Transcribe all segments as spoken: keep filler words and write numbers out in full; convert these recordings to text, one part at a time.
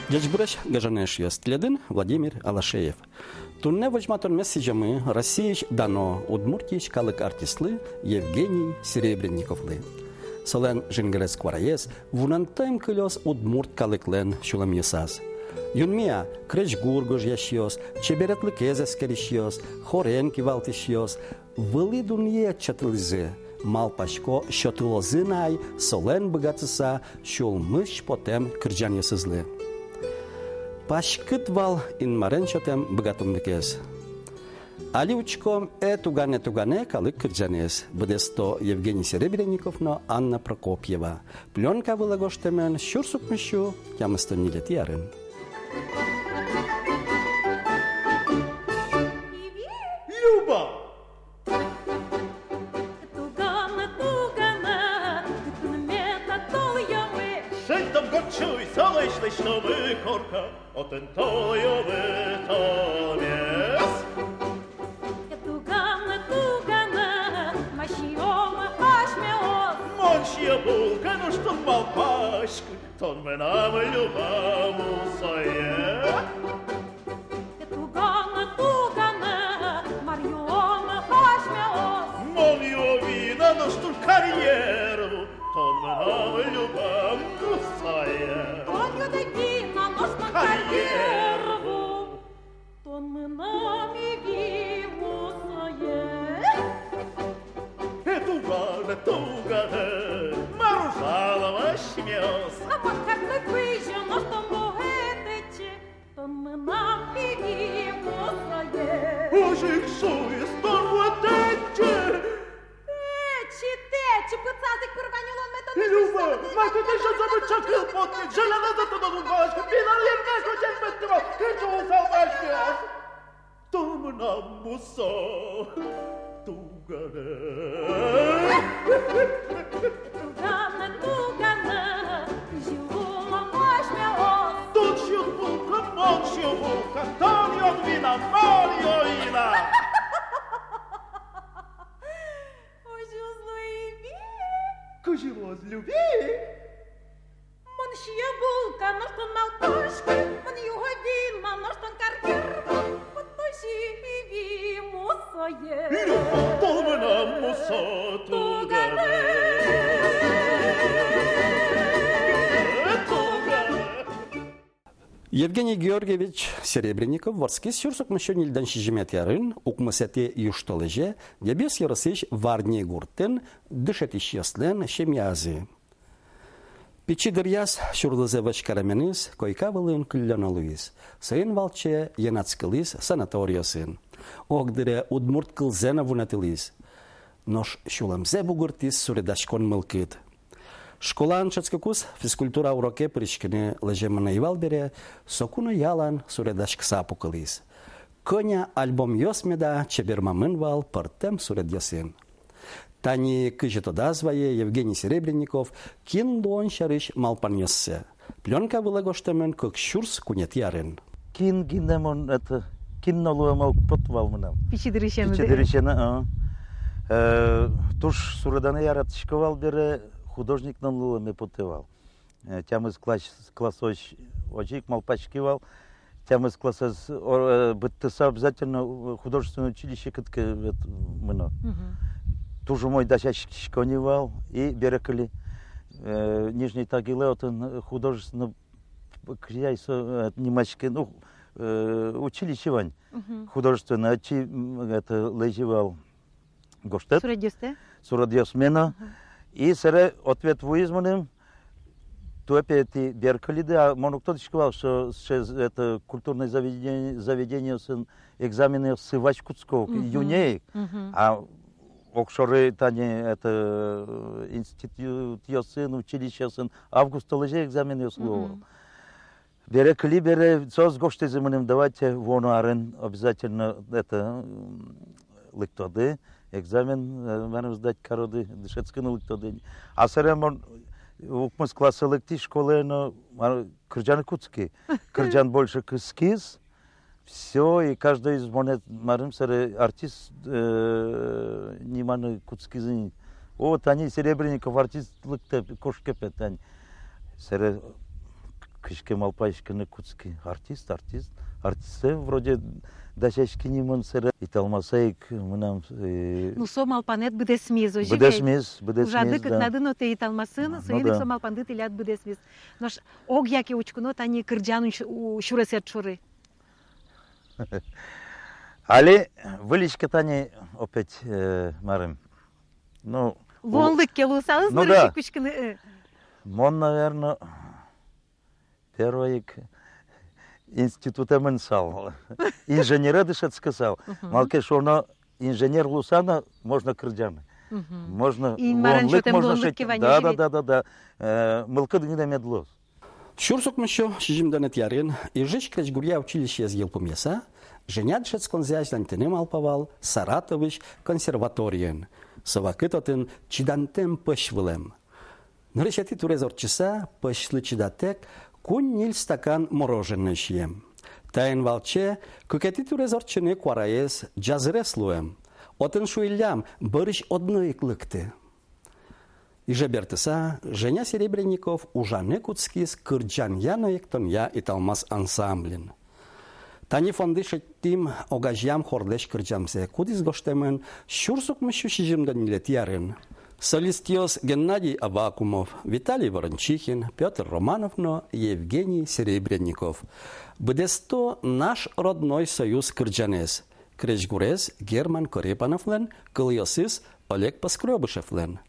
Ӟечбуресь, гажано эшъёс! Тӥледын Владимир Алашеев. Туннэ возьматонмес сӥзёмы Россиысь дано, Удмуртиысь калык артистлы Евгений Серебренниковлы. Солэн «Жингырес куараез» вунэттэм кылёз удмурт калыклэн сюлэмъёсаз. Юнме-а, крезьгур гожъясьёс, чеберетлыкез эскерисьёс, хорен кивалтӥсьёс, вылӥ дунъет сётылӥзы, малпасько, сётылозы на ай солэн быгатыса сюлмысь потэм кырӟанъёсызлы. Паськыт вал Инмарен сётэм быгатонлыкез. Али учком «Э, туганэ, туганэ» калык кырӟанэз. Быдэсто Евгений Серебренников но Анна Прокопьева. Плёнка вылэ гожтэмын сюрс укмыссю тямыстон ньылетӥ арын. Люба! Туганэ, туганэ, туннэ мед толъямы. Шедьтом горд сюй, солэсь лэсьтомы корка, отын толъямы томес. Туганэ, туганэ, ма сиём асьмеос. Мон сиё булка, нош тон малпаськы, тон мынам Люба мусое. Туганэ, туганэ, мар юом асьмеос. Мон юо вина, нош тон карьер ву, тон мынам Люба мусое. Мон юо вина, нош тон карьер ву, тон мынам Иви мусое. Э, туганэ, туганэ, мар ужалом асьмеос. А мон картлы пызё, нош тон луэ тэче, тон мынам Иви мусое. Озьы ик шуиз, тон луэ тэче. Тэче, тэче, пытсаз ик пыр вань улонме тон. Люба, мар тон тэче, зэм чакыл потэ, желяназэ тодо лугбаласько, пинал ерме котен петтыма, тэче ужалом асьмеос. Тон мынам мусо, туганэ. Туганэ, туганэ, кызьы улом асьмеос. Тон сиод булка, мон сиё булка, тон юод вина, мон юо вина. Озьы уз луы, Иви. Кызьы луоз, Люби? Мон сиё булка, нош тон малпаськы, мон юо вина, нош тон карьер ву, вот озьы Иви мусое. Люба, тон мынам мусо, туганэ. Туганэ. Евгений Георгиевич Серебренников вордскиз сюрс укмыссю ньыльдон сизьыметӥ арын, укмысэтӥ южтолэзе, Дэбес ёросысь Варни гуртын, дышетӥсьёслэн семьязы. Пичи дыръяз сюрлызэ вӧсь каременыз койка вылын кыллёно луиз. Соин валче йӧнатскылӥз санаториосын. Огдыре удмурт кылзэ но вунэтылӥз. Нош сюлэмзэ бугыртӥз суредаськон мылкыд. Школаын дышетскыкуз физкультура уроке пыриськыны лэземын ӧй вал бере, соку но ялан суредаськыса пукылӥз. Кӧня альбомъёс меда чебермамын вал пӧртэм суредъёсын. Тани кызьы тодаз вае Евгений Серебренников кин луон сярысь малпанъёссэ. Плёнка вылэ гожтэмын кык сюрс куинетӥ арын. Кин гинэ мон, это, кин но луэме уг поты вал мынам. Пичи дырысеным. Пичи дырысеным, а. Э, туж суреданы яратӥсько вал бере, художник но луэме потэ вал. Э, тямыс класс, классозь озьы ик малпаськи вал. Тямыс классэз, о, э, быдтыса, обязательно, э, художественное училище кытке вет мыно. Мгм. Туж умой дасяськисько ни вал, и бере кыли, э, Нижний Тагиле, отын, э, художественный, кырӟаса, э, нимаське, ну, э, училище вань. Мгм. Художественное, отчы, м, это, лэзи вал гожтэт. Суредъёстэ? Суредъёсме но. Мгм. И сэре ответ вуиз мыным, туэ пе тӥ бер кылиды, а мон уг тодӥськы вал, что, что это культурное заведение, заведениосын экзаменъёссы вазь кутско, мгм, июне ик. Мгм. А огшоры тани это, э, институтъёсын, училищеосын август толэзе экзаменъёс луо. Мгм. Бере кыли бере, соос гожтӥзы мыным: давайте вуоно арын обязательно это, м, лыктоды экзамен, э, марым, сдать кароды, дышетскыны лыктоды. А сэре мон укмыс классэ лыктӥ школае но, мар, кырӟаны кутски. Кырӟан больше кыскиз. Всё, и каждой из монэ, марым, сэре артист, э, ниманы кутскизы ни. О, тани Серебренников артист лыктэ, кошке пе тани. Сэре кызьы ке малпаськыны кутски: артист, артист, артистэ вроде дасяськи ни мон сэре. Италмаса ик мынам, э, ну, со малпанэд быдэсмиз, озьы ведь? Быдэсмиз, быдэсмиз, да. Ужады кыкнады но тӥ Италмасын, а, ну соин ик да. Со малпанды тӥляд быдэсмиз. Нош огъя ке учконо тани кырӟан сю-, у-, сюресэд шоры. Али выльысь ке тани опять, э, марым. Ну, луонлык ке луысал, ну, нырысь ик учкыны, э. Мон, наверно, первой ик институтэ мынысал. Инженерэ дышетскысал. Мгм. Малы ке шуоно, инженер луыса но можно кырӟаны. Мгм. Можно, Инмарен луонлык, сётэм можно луонлык шедьтыны. Ке вань, да, озьы ведь? Да, да, да, да, да. Э, мылкыд гинэ мед луоз. Сюрс укмыссю сизьымдонэтӥ арын Ижысь крезьгуръя училищеез йылпумъяса, Женя дышетсконзэ азьланьтыны малпа вал Саратовысь консерваториын. Со вакыт отын чидантэм пӧсь вылэм. Нырысетӥ турез ортчыса, пӧсьлы чидатэк, куинь-ньыль стакан мороженое сием. Таин валче кыкетӥ турез ортчыны куараез ӟазырес луэм. Отын шуиллям: бӧрысь одно ик лыкты. Иже бертыса, Женя Серебренников ужаны кутскиз кырӟанъя но эктонъя «Италмас» ансамблин. Тани фонды шедьтӥм огазеям хорлэсь кырӟамзэ, кудӥз гожтэмын сюрс укмыссю сизьымдон ньылетӥ арын. Солистъёс Геннадий Аввакумов, Виталий Ворончихин, Пётр Романов но Евгений Серебренников. Быдэсто «Наш родной союз» кырӟанэз. Крезьгурез Герман Корепановлэн, кылъёсыз Олег Поскрёбышевлэн.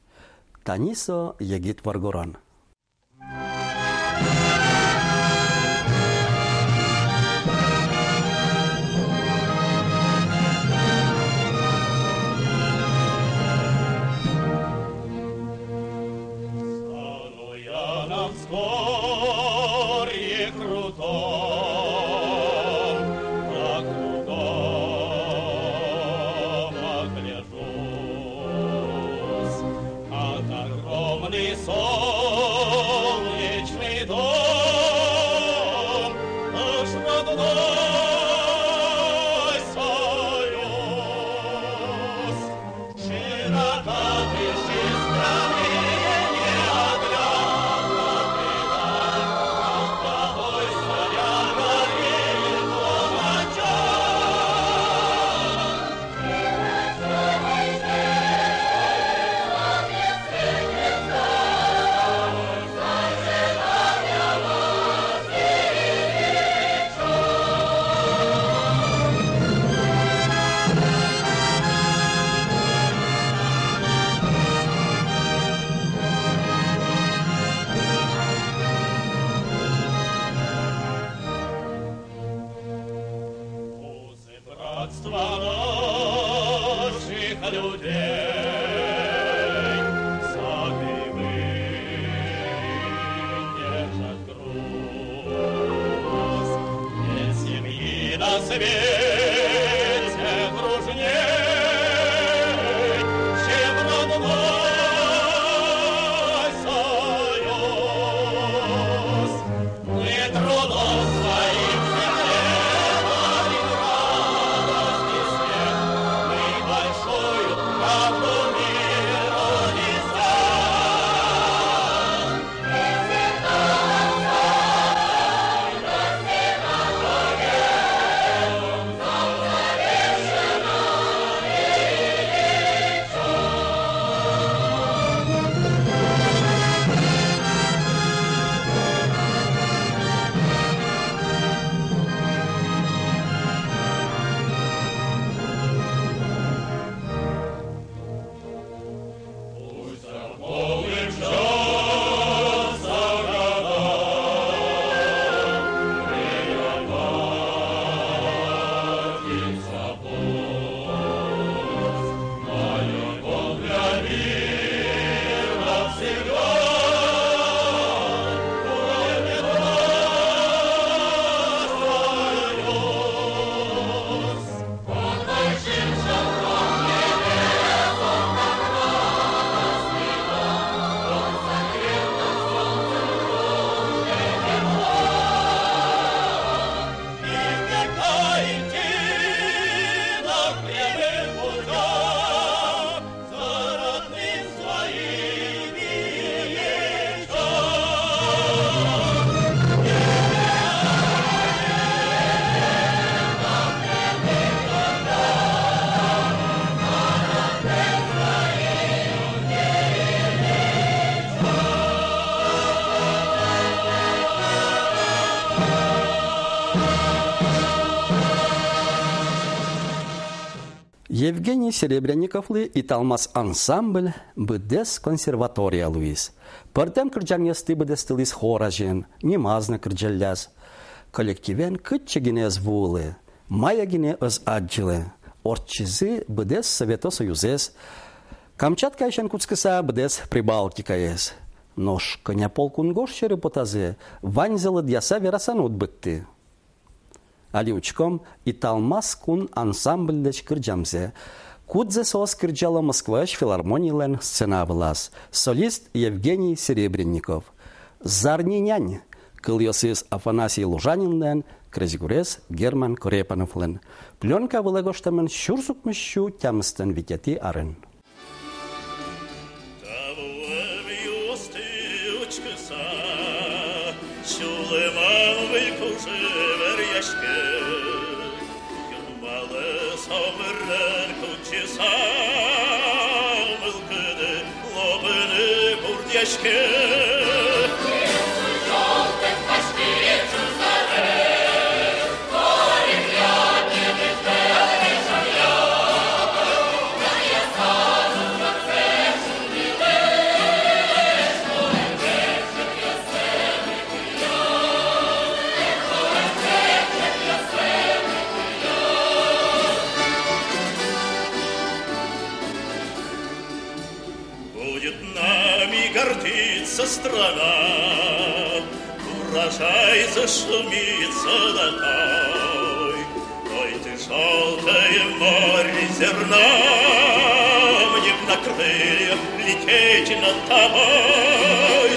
Тани со егит воргорон. Стану я на взгорье крутом, да кругом оглядываюсь. Как огромный солнечный дом, наш родной Союз. Широка дыши страны неоглядно, как тобой заря горит луначок. Братство наших людей сатый вынь держат груз. Нет семьи на свете дружней, чем родной союз. Евгений Серебренниковлы «Италмас» ансамбль быдэс консерватория луиз. Пӧртэм кырӟанъёсты быдэстылӥз хор азьын, нимаз но кырӟалляз. Коллективен кытчы гинэ ӧз вуылы, мае гинэ ӧз адӟылы. Ортчизы быдэс Совето Союзэз, Камчаткаысен кутскыса быдэс Прибалтикаез. Нош кӧня пол кунгож сьӧры потазы, ваньзэ лыдъяса вераса но уд быдты. Али учком «Италмас» кун ансамбльлэсь кырӟамзэ, кудзэ соос кырӟало Москваысь филармонилэн сцена вылаз. Солист Евгений Серебренников. «Зарни нянь» кылъёсыз Афанасий Лужанинлэн, крезьгурез Герман Корепановлэн. Плёнка вылэ гожтэмын сюрс укмыссю тямыстон витетӥ арын. Та вуэм юосты учкыса, сюлэмам выль кужым веръяське. Юнмалэс омырен кутчыса, мылкыды лобыны бурдъяське. Будет нами гордиться страна, урожай зашумит золотой. Ой, ты, жёлтое море зерна, мне б на крыльях лететь над тобой.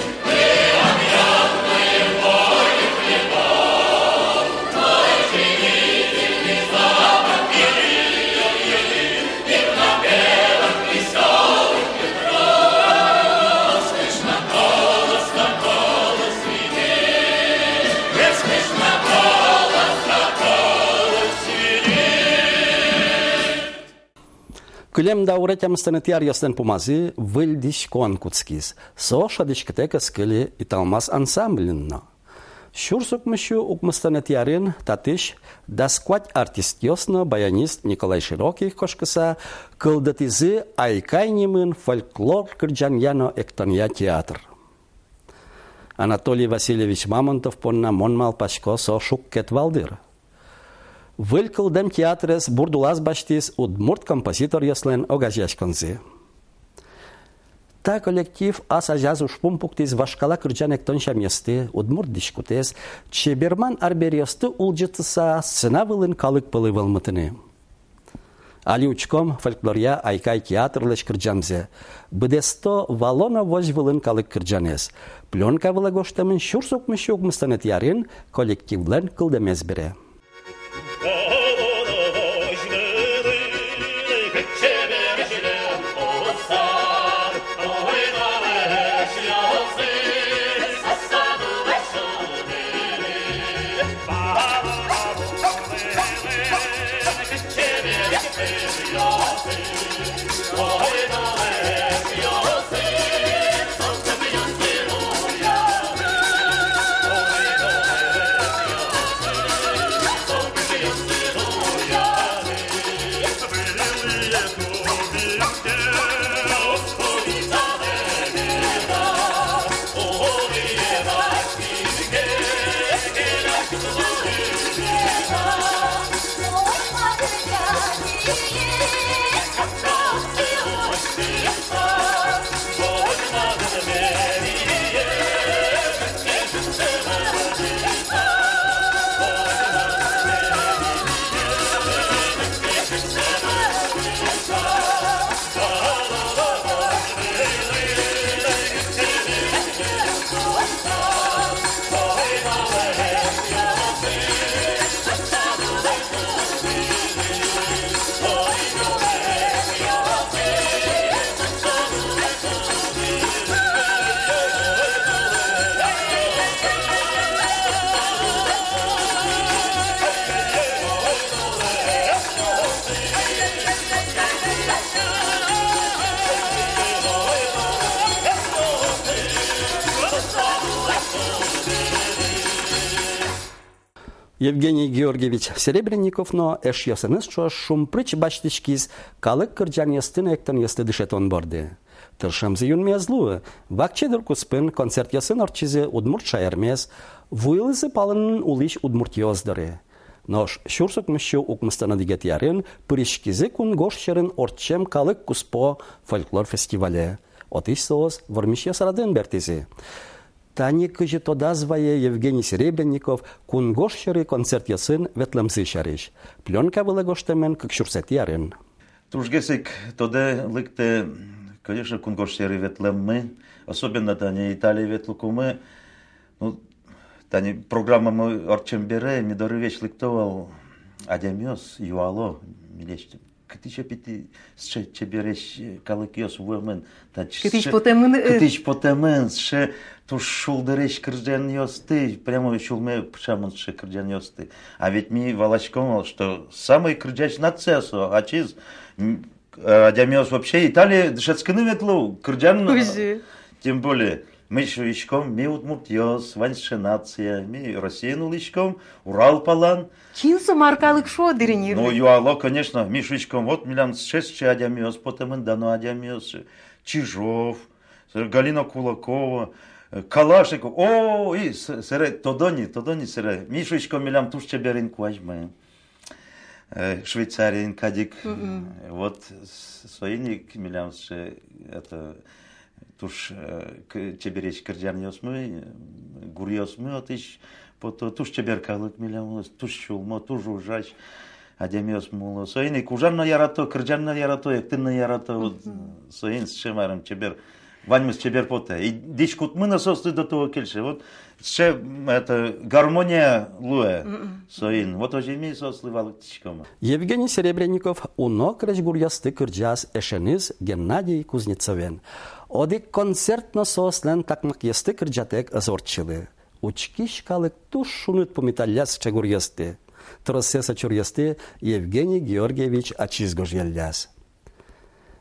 Кылем дауре тямыстонэтӥ аръёслэн пумазы выль дӥськон кутскиз. Со шӧдӥськытэк ӧз кыльы «Италмас» ансамбльын но. Сюрс укмыссю укмыстонэтӥ арын татысь дас куать артистъёс но баянист Николай Широких кошкыса кылдытӥзы «Айкай» нимын фольклор кырӟанъя но эктонъя театр. Анатолий Васильевич Мамонтов понна, мон малпасько, со шуккет вал, дыр. Выль кылдэм театрез бурд улаз басьтӥз удмурт композиторъёслэн огазеяськонзы. Та коллектив ас азяз ужпум пуктӥз вашкала кырӟан-эктон сямъёсты, удмурт дӥськутэз, чеберман арбериосты улӟытыса, сцена вылын калык пӧлы вӧлмытыны. Али учком фольклоръя «Айкай» театрлэсь кырӟамзэ. Быдэсто валон возь вылын калык кырӟанэз. Плёнка вылэ гожтэмын сюрс укмыссю укмыстонэтӥ арын коллективлэн кылдэмез бере. Евгений Георгиевич Серебренников но эшъёсыныз ӵош шумприч басьтӥськиз калык кырӟанъёсты но эктонъёсты дышетон борды. Тыршемзы юнме ӧз луы, вакчи дыр куспын концертъёсын ортчизы удмурт шаермес, вуылӥзы палэнын улӥсь удмуртъёс доры. Нош сюрс укмыссю укмыстон одӥгетӥ арын пыриськизы кунгож сьӧрын ортчем калык куспо фольклор фестивале. Отысь соос вормисьёс радын бертӥзы. Тани кызьы тодаз вае Евгений Серебренников кунгож сьӧры концертъёсын ветлэмзы сярысь. Плёнка вылэ гожтэмын кык сюрсэтӥ арын. Тужгес ик тодэ лыктэ, конечно, кунгож сьӧры ветлэммы, особенно тани Италие ветлыкумы. Ну, тани программамы ортчем бере, ми доры весь лыкто вал адямиос, юало милесьтым: кытысь пе тӥ сыӵе чебересь калыкъёс вуэмын, та кытысь сыӵе потэмын, э? Кытысь потэмын сыӵе туж шулдыресь кырӟанъёсты, прямо сюлме пыӵамын сыӵе кырӟанъёсты. А ведь ми валаськом вал, что самой кырӟась нация со, ачиз, м, э, адямиос вообще Италие дышетскыны ветло, кырӟан, э, кузьы. Тем более, ми шуиськом, ми удмуртъёс, вань сыӵе нация, ми Россиын улӥськом, Урал палан. Кин со, мар калык, шуо дыр ини. Ну, юало, конечно, ми шуиськом, вот милям сыӵе, сыӵе адямиос потэмын, дано адямиос, Чижов, Галина Кулакова, э, Калашников, о, и с-, сэре тодо ни, тодо ни сэре. Ми шуиськом, милям туж чебер инкуазьмы. Э, Швейцариын кадь ик. Мгм. Вот с-, соин ик милям сыӵе, это, туж, э, к-, чебересь кырӟанъёсмы, э, гуръёсмы отысь пото, туж чебер калык милям улоз, туж сюлмо, туж ужась адямиосмы уло. Соин ик ужан но ярато, кырӟан но ярато, эктыны но ярато, вот, мгм, соин сыӵе, марым, чебер, ваньмыз чебер потэ. И дӥськутмы но соослы до того кельше. Вот сыӵе, м, это, гармония луэ. Мгм. Соин. Вот озьы ми соослы валэктӥськомы. Евгений Серебренников уно крезьгуръёсты кырӟаз эшеныз Геннадий Кузнецовен. Одӥг концерт но соослэн такмакъёсты кырӟатэк ӧз ортчылы. Учкись калык туж шуныт пумиталляз сыӵе гуръёсты. Тросэз со чуръёсты Евгений Георгиевич ачиз гожъялляз.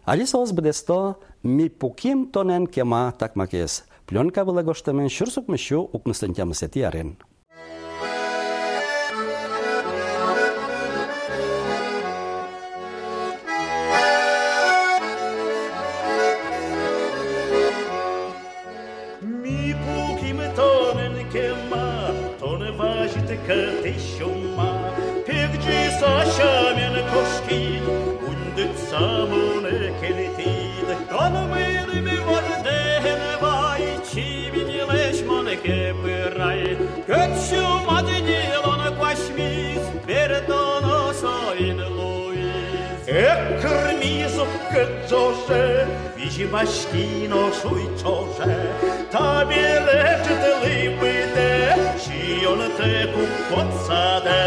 Али соос быдэсто «Ми пуким тонэн кема» такмакез. Плёнка вылэ гожтэмын сюрс укмыссю укмыстон тямысэтӥ арын. Ми пуким тонэн кема, тон вазьыт кӧты сюма. Пегӟыса сямен кошкид, гуньдытса монэ кельтӥд. Тон мыным вордэн вай, чибинлэсь мон кепырай. Кӧт сюмад ньылон куасьмиз, бертоно соин луиз. Эккырмиз кӧт ӝоже, визьмаськи но шуй ӵоже. Табере ӝытлы быдэ, сиёнтэк уг потсадэ.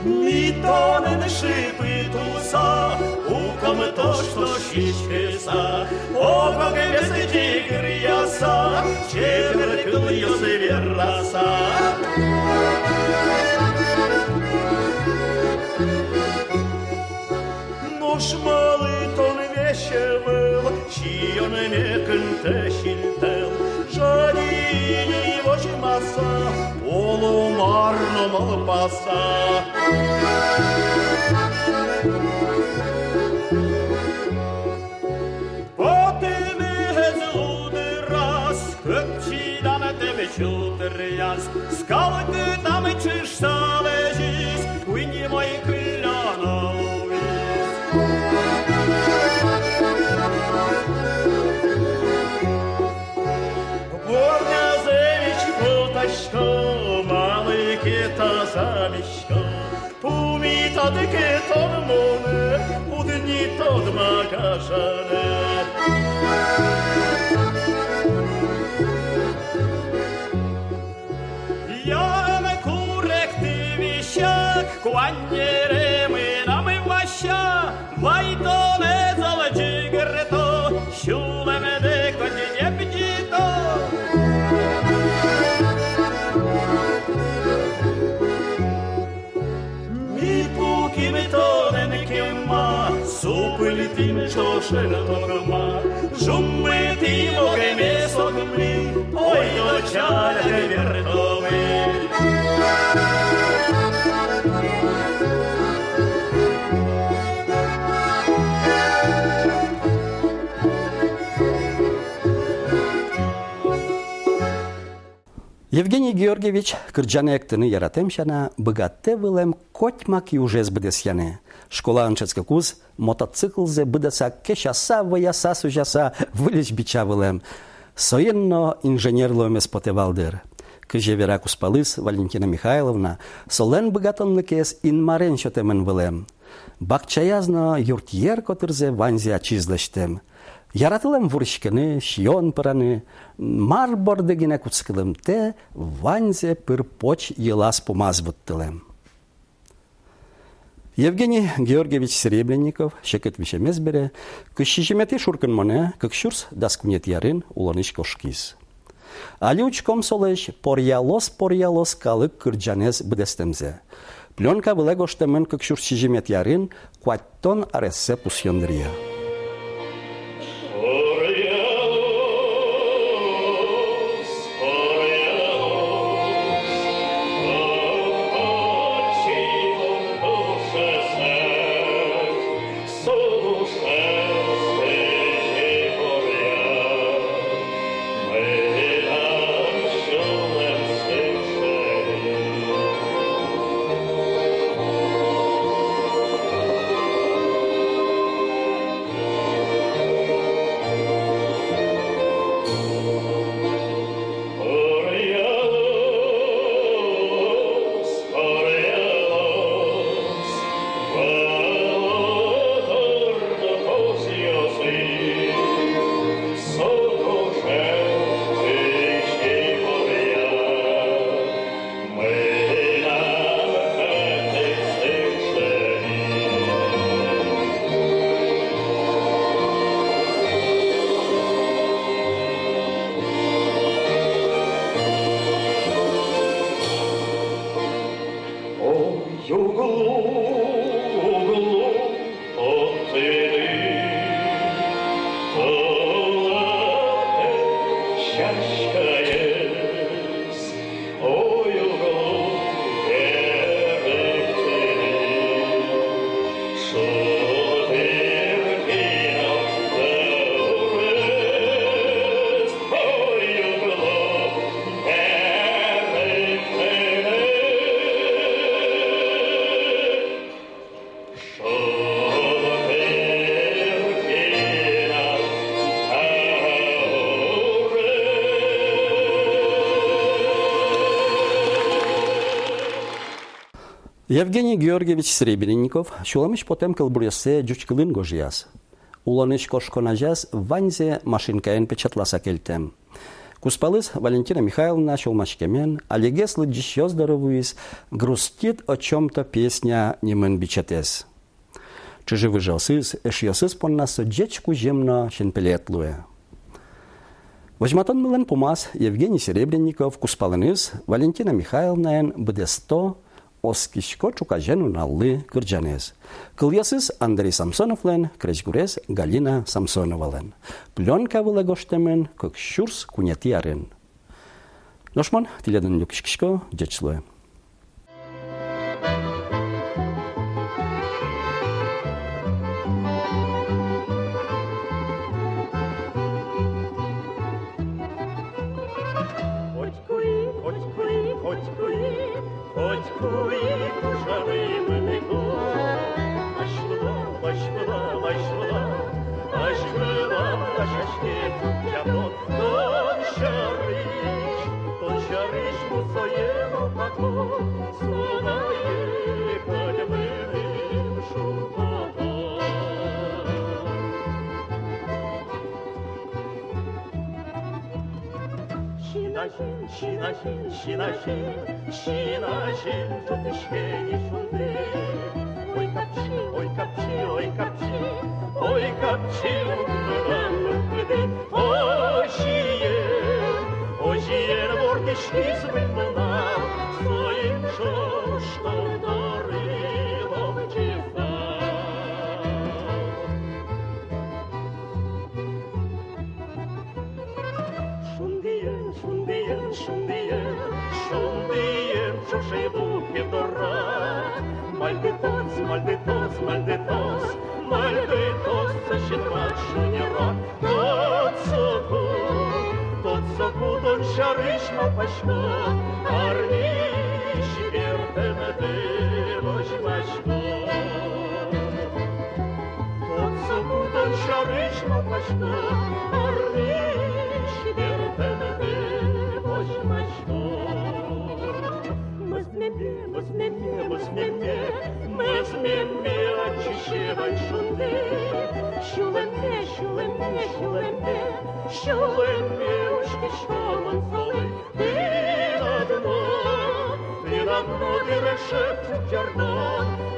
Ми тонэн шыпытыса, уком тошто сиськыса, ог-огмес ӟыгыръяса, чебер кылъёс вераса. Нош малы тон весь ӧвӧл, сиёнме кынтэ синтыл? Жади ини возьмаса, оло мар но малпаса. Потэмез лу дыраз, кык чидантэм чутыръяз, скал кытам ӵыжса лэзиз, куинь мой кылёно луиз. Бордазэ визь потасько, малы ке тазамисько. Пумитад ке тон монэ, уд ни тодма гажанэ. Ян куректы висяк, куаньнере мынам вася. Вай тонэ зол ӟыгырто, сюлэмдэ котьдэ пыдӟыто. Ми пуким тонэн кема, супыльтӥм ӵошен токма. Жуммытӥм огмес ог Евгений Георгиевич кырӟаны-эктыны яратэм сяна, быгатэ вылэм котьма ки ужез быдэсъяны. Школаын дышетскыкуз мотоциклзэ быдэсак кесяса-выяса-сузяса выльысь бича вылэм. Соин но инженер луэмез потэ вал дыр. Кызьы вера кузпалыз Валентина Михайловна, солэн быгатонлыкез Инмарен сётэмын вылэм. Бакчаяз но юртъер котырзэ ваньзэ ачиз лэсьтэм. Яратылэм вуриськыны, сиён пӧраны, мар борды гинэ кутскылымтэ, ваньзэ пыр-поч йылаз-пумаз вуттылэм. Евгений Георгиевич Серебренников секыт висемез бере, кызь сизьыметӥ шуркынмонэ, кык сюрс дас куинетӥ арын, улонысь кошкиз. Али учком солэсь поръялоз-поръялоз калык кырӟанэз быдэстэмзэ. Плёнка вылэ гожтэмын кык сюрс сизьыметӥ арын, куатьтон арессэ пусъён дыръя. Евгений Георгиевич Серебренников сюлэмысь потэм кылбуръёссэ ӟуч кылын гожъяз. Улонысь кошкон азяз ваньзэ машинкаен печатласа кельтэм. Кузпалыз Валентина Михайловна сюлмаськемен, алигес лыдӟисьёс доры вуиз «Грустит о чём-то песня» нимын бичетэз. Чыжы-выжыосыз, эшъёсыз понна со ӟеч кузьым но синпелет луэ. Возьматонмылэн пумаз Евгений Серебренников кузпалыныз Валентина Михайловнаен быдэсто «Оскисько ӵуказе нуналлы» кырӟанэз. Кылъёсыз Андрей Самсоновлэн, крезьгурез Галина Самсоновалэн. Плёнка вылэ гожтэмын кык сюрс куинетӥ арын. Нош мон тӥледын люкиськисько, ӟеч луэ. Котькуд ик, котькуд ик, котькуд ик, котькуд ик ужаны мыныко. Азьло, азьло, азьло, азьло, азьло, азьло, азьло, азьло, тон сярысь, тон сярысь мусое но тако, со на ик кадь мыным шумпотон. Син азьын, син азьын, син азьын, син азьын ӝутӥське ни шунды. Ой, капчи, ой, капчи, ой, капчи, ой, капчи, ум мынам мылкыды. Озьыен, озьыен вордӥськиз выль нунал, соин ӵош тон доры лобӟыса. Шундыен, шундыен, шундыен, шундыен ӵош ӧй луы ке дорад. Мальдытоз, мальдытоз, мальдытоз, мальдытоз со синмаз шонер. Тодӥсько, тодӥсько, тон сярысь малпасько, армиысь бертэмдэ возьмасько. Тодсо кутон сярысь малпасько, армиысь бертэмдэ возьмасько. Мӧзмеме, мӧзмеме, мӧзмеме, мӧзмеме, адӟиське вань шунды. Сюлэмме, сюлэмме, сюлэмме, сюлэмме, учкисько мон солы. Тынад но, тынад но дыре шӧдтэм ӟардон.